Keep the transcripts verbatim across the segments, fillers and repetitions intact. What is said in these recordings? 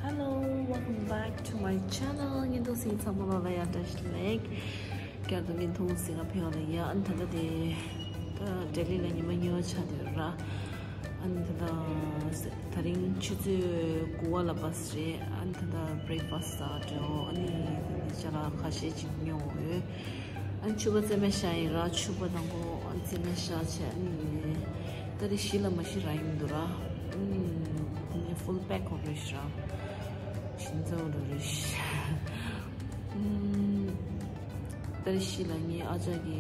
Hello, welcome back to my channel. ཉིན་ཐོ་སི་ཚང་མ་ལ་ཡ་བཀྲ་ཤིས་བདེ་ལེགས། བསྐྱར་དུ་ཉིན་ཐོ་སི་ང་ཕེ་བ་ལ་ཡ། ཨ་ནི་ད་ལྟ་དེ་ད་ལྡི་ལི་ལ་ཉི་མ་གཉིས་པ་ཆགས་བསྡད་ཡོད་ར། ཨ་ནི་ད་ད་ད་རིང་ཆུ་ཚོད་དགུ་པ་ལ་བྷ་སི་རེད། ཨ་ནི་ད་ད་breakfast ཟ་འགྲོ། ཨ་ནི་ད་ཅ་ལག་ཁ་ཤས་ཅིག་ཉོ་དགོས་ཡོད། ཨ་ནི་ཕྱུ་པ་རྩེ་མོ་ཤ་ཡིན་ར། ཕྱུ་པ་དང་པོ་ཨ་ནི་རྩེ་མོ་ཤ་བྱས། ཨ་ནི་ད་རེས་བཞི་ལ་མ་གཞི་རག་གི་མི་འདུག་ར། ཨ་ནི་full pack ཁོ་རེ་ཤ་ཤིན་ཙང་རུ་རེ་ཤ། ཨ་ནི་ད་རེས་བཞི་ལ་ངའི་ཨ་ཅག་གི་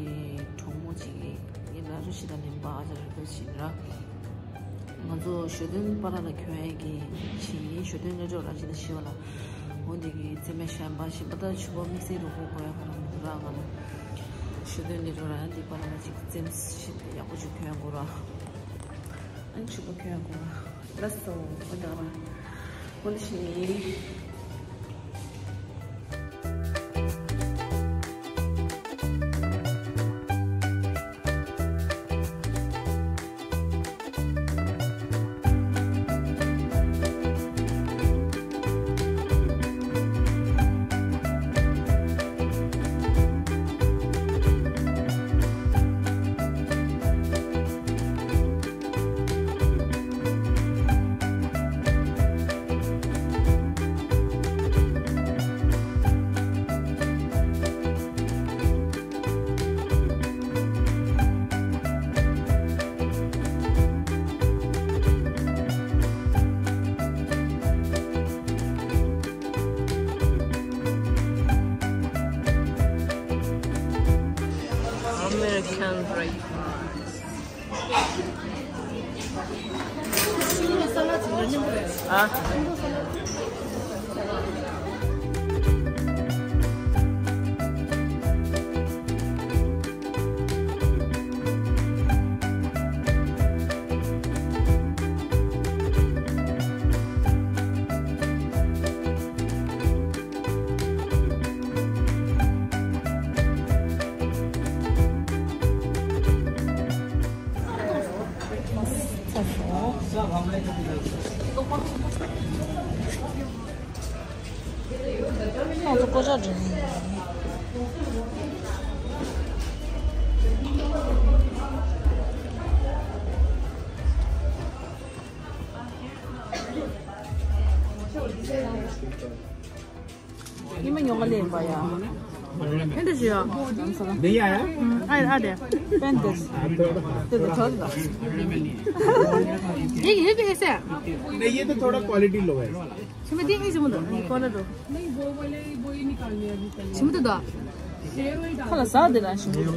གྲོགས་མོ་ཅིག་གིས་ངའི་ལ་རུ་ཤི་དང་ལེན་པ་ཨ་ཅག་རེ་ཁོ་ཅིག་ར། ང་ཚོ་ཞོ་སྟོན་པ་ར་ལ་གྱོན་ཡས་ཀྱི་ཕྱིན། ཞོ་སྟོན་སློབ་གྲོགས་ར་ཅི་ལ་ཤི་བ་ལ། འོ་འདི་གི་རྩེ་མོ་ཤ་འབའ་ཞིག་པ་ད་ཕྱུ་པ་དམིགས་བསལ་རུ་ཁོ་དགོས་ཡ་ག་རང་མི་འདུག་ར། ང་ལ་ཞོ་སྟོན་སློབ་གྲོགས་ར་འདི་པ་ར་ལ་ཅིག་རྩེ་མོ་ཤ་ཡག་པོ་ཅིག་གྱོན་དགོས་ར། ཨ་ནི་ཕྱུ་པ་གྱོན་དགོས་ར། ལགས་སོ། འོ་ད་ར་འོ་འདི་ཤི་ནི། American breakfast. ཨ། ཁོང་ཚོ་ཀོ་ཅག་འདྲ་ཡིན། ཉི་མ་ཉོ་ག་ལེན་པ་ཡ། ཨེ་འདྲ་ཞུ་ཡ། नहीं आया? हम्म, आ, आ रहा है। पहन के। आप थोड़ा। दे दे, थोड़ा सा। ये, ये भी ऐसे है। नहीं, ये तो थोड़ा क्वालिटी लो है। छिमती नहीं छिमतो, ये कॉलर दो। नहीं, वो वाले, वो ही निकालने हैं अभी पहले। छिमतो दो। हेयर ऑयल डाल। खाला सा दे रहा है छिमतो।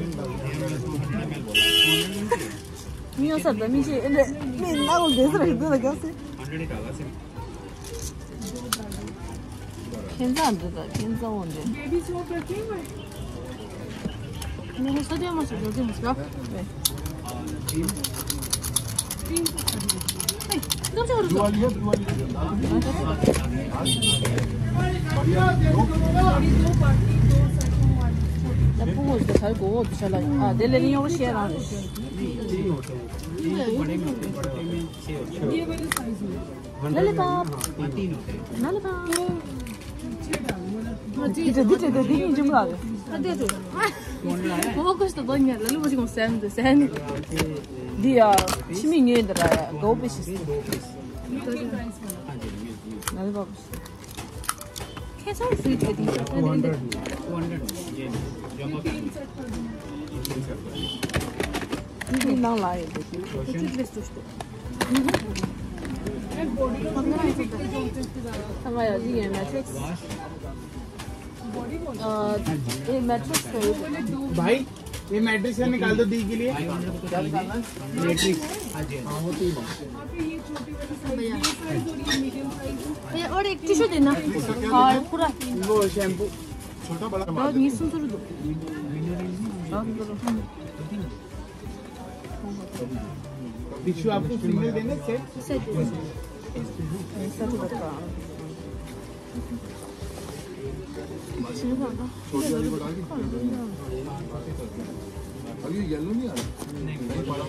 मियो सर, दमी से, इन्हें, नहीं, ना, वो दे रहे, दे रहे, कैसे? ཁྱེད་ཚང་འདི་དང་ཁྱེད་ཚང་འོ་འདི། बेबी सोप रखे हुए हैं। मेरे साथ ये मत सोचो, तुम उसका। नहीं। नहीं, तुम छोड़ दो। 나 보고 있어. 잘 보고 있어. 아, 내일 내일 영어 시간 안 해. ये वाला साइज में। Lollipop. Lollipop. दिटे, दिटे, दिटे, दिटे, दिटे, दिटे। 먹고 싶다, 너냐? 랄로 보시고 쌤도 쌤. दिया, छिमी ङे दरा, दो पीसेस। Lollipop. कैसा फ्री दे दी? Two hundred. Two hundred. ये जमा कर दो। ये नंग लाए। कुछ बेस्ट उसको। हमारा ये मैट्रिक्स। अ, ये मैट्रिक्स है। भाई, ये मैट्रिक्स का निकाल दो दी के लिए। क्या निकालना है? मैट्रिक्स। हाँ, होती है। ये और एक टिश्यू देना। और पूरा। वो शैम्पू। छोटा बड़ा। और ये सुन, सुन दो। टिश्यू आपको सिंगल देना, सेट? सेट। सेट बता। छोटी वाली बता दी। अभी ये येलो नहीं आ रहा? नहीं, नहीं, बड़ा।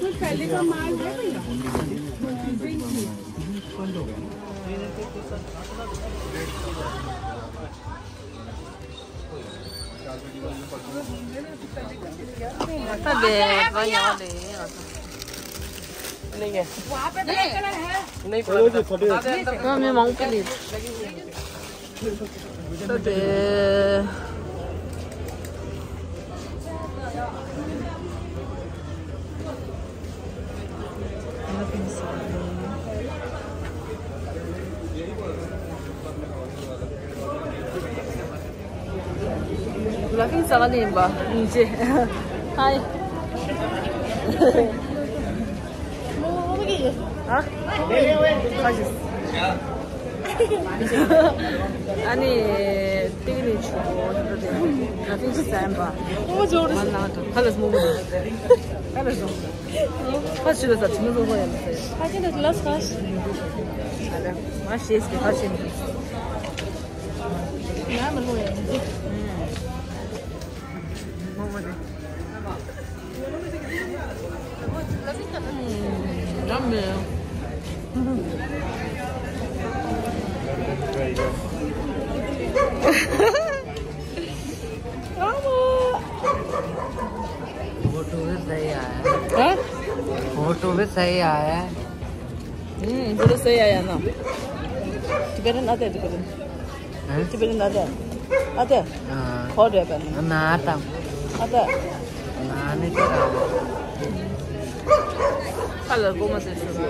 कुछ पहले का माल है भैया? ལ་ཕིང་ས་ག་ནས་ཡིན་པ། ཡིན་ཅེ། ཧའི། ཧ། ཁ་ཤིས། ཨ་ནི། ཏིག་ནི་ཆུ་བོ། ལ་ཕིང་ས་ཡིན་པ། ཨོ་ཇོ་རེ། མ་ན་དུ་ཁ་ལ་སྨུག་པོ་དེ། ཁ་ལ་སོང་། ཁ་ཆུ་ལ་ས་ཆུ་མ་སོང་སོང་ཡ་མ་ཟེར། ཁ་ཆུ་ལ་ལ་ས་ཁ་ཤིས། ཨ་ལ། མ་ཤེས་ཀྱི་ཁ་ཤིས། ང་མ་ལོ་ཡ་མ་ཟེར། མ་མ་རེད། ཡ་མེ། फोटो भी सही आया है। हाँ? फोटो भी सही आया है। हम्म, फोटो सही आया ना। Tibetan आता है, Tibetan। हैं? Tibetan आता है। आता है। हाँ। हो रहा है पहले। मैं आता हूँ। आता है। ཁ་ལ་སྒོ་མ་ཟེར་སོང་།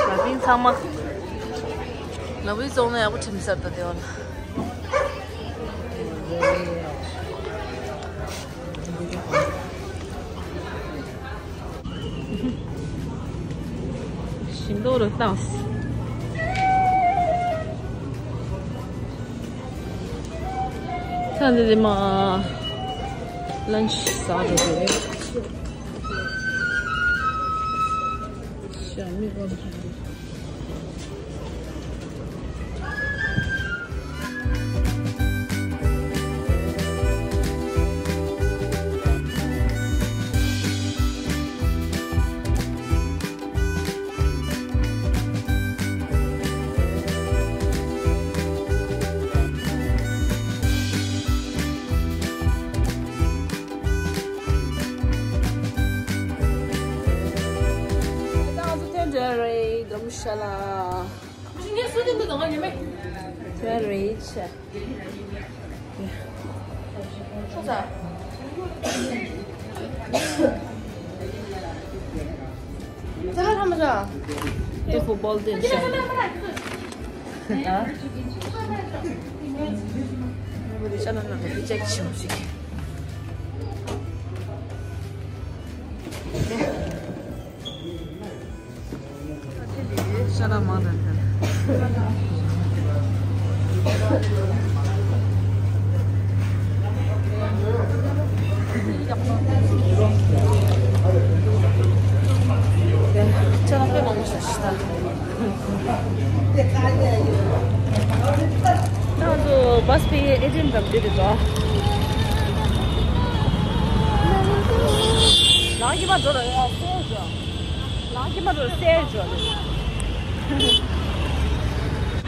ལ་ཕིང་ཚང་མ། ལ་ཕིང་བཙོང་ན་ཡག་པོ་ཁྲིམས་སར་ད་དེ་བ་ལ། ཞིམ་མདོག་རུ་བཏང་། ད་འདི་དེ་མ། ལན་ཆི་ཟ་འགྲོ་དེ། ཤ་མི་གོ། ད་ང་ཚོ་ཐོན་འགྲོ་རེད། དགའ་མོ་ཤ་ལ། ཐོན་རེད་ཆ། ད་ཧ་མ་ཟ། ཏོ་ཧྥུ་པོལ་ཏེན་ཤ། ད། ཤ་ན་ན་གི་ཅེག་ཆེ་བ་ཞིག་ཤ་ན་མང་དང་ཐལ། ཤ་ན་དཔེ་མང་པོ་ཞིག་ཤི་ད། ང་ཚོ་བྷ་སི་པའི་ཨེ་ཊི་ཨེམ་དང་འབྲེལ་ཏེ་འགྲོ། ལང་གི་མ་འགྲོ་ལ་ཡ་སེ་འགྲོ། ལང་གི་མ་འགྲོ་སེ་འགྲོ་ལ།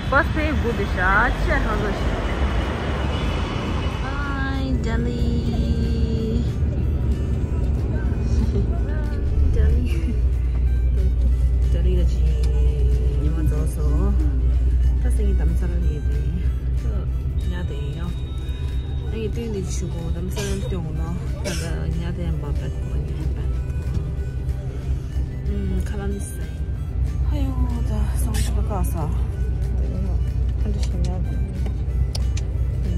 བྷ་སི་པའི་སྒུག་དེ་ཤ་ཆེ་ཧང་ལོ་ཤི། Hi Delhi. Delhi. Delhi ལ་ཅི་ཉི་མ་རྫོགས་སོང་། ད་སེང་གེ་དམ་ཚ་ར་ཡེ་དེ་ཉ་དེ་ཡོང་། ཨ་ཡེ་དུས་འདི་ཆུ་གོ་དམ་ཚ་ར་སྟོན་ལ་ད་ཉ་དེ་འབབ་པད་གོ་ཉ་པད། ཁ་ལ་ནི་སེ། ཨ་ཡོ་ད་སང་ཆུ་ག་ས། ཨ་འདྲ་ཞིག་ཉ་དེ་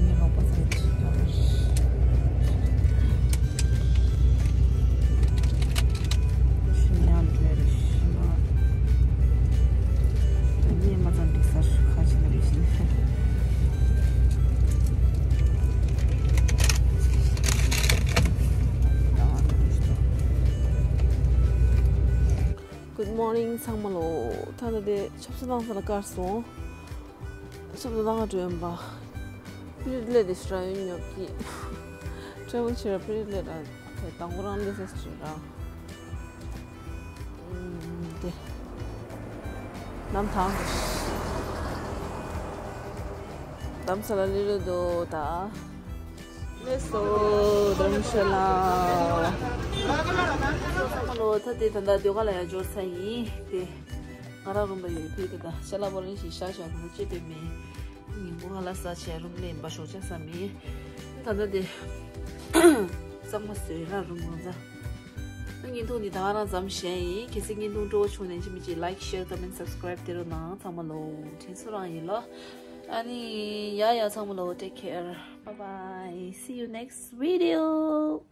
ནི་ལོག་པ་ས་ཆུ་ག་ཞིག་ཉ་དེ་རེ་ཤི་མ། ད་ཉི་མ་ཙམ་འགྲིག་ས་ཁ་ཆེ་ན་རེ་ཤི་ན། Good morning ཚང་མ་ལོ། ད་ལྟ་དེ་ཆབ་གསང་བཏང་ས་ལ་བཀར་སོང་། ཆབ་གསང་བཏང་ག་འགྲོ་ཡོད་པ། པི་རི་ལེ་དེ་ཤི་ར་ཡོད་ཉོབ་ཀྱི། ཊེ་བལ་བྱེད་ར་པི་རི་ལེ་ར་དེ་དང་པོ་རང་ལས་ས་ཤི་ར། དེ། ནམ་ཐང་། དམ་ས་ལ་ལི་རུ་དོ་ད། ལེ་སོ་དྷརམ་ཤ་ལ། ཨ་ལོ་ད་དེ་ད་ད་དེ་ག་ལ་ཡ་འབྱོར་ཚར་ཡིན་དེ། ང་རང་རུམ་པ་ཡོད་ཕི་དེ་ད་ཤ་ལ་བོ་ལིན་ཞིག་ཤ་ཤ་དེ་ཅེ་པེ་མེ། ཉིན་གུང་ཧ་ལ་ས་ཆེ་རུམ་ལེན་པ་ཤོག་ཆ་ས་མེ། ད་ད་དེ། གཙང་མ་བཟོས་ར་རུམ་ང་ཚ། བརྙན་ཐུང་འདི་ད་ག་རང་ཙམ་བཞག་ཡིན། གལ་སྲིད་བརྙན་ཐུང་སྤྲོ་བོ་བྱུང་ནས་ཅི་མི་ཅི་like, share, comment, subscribe དེ་རུ་ནང་ཚང་མ་ལོ་དྲིན་གཟོ་རང་ཡིན་ལོ། ཨ་ནི་ཡ་ཡ་ཚང་མ་ལོ། Take care. Bye bye. See you next video.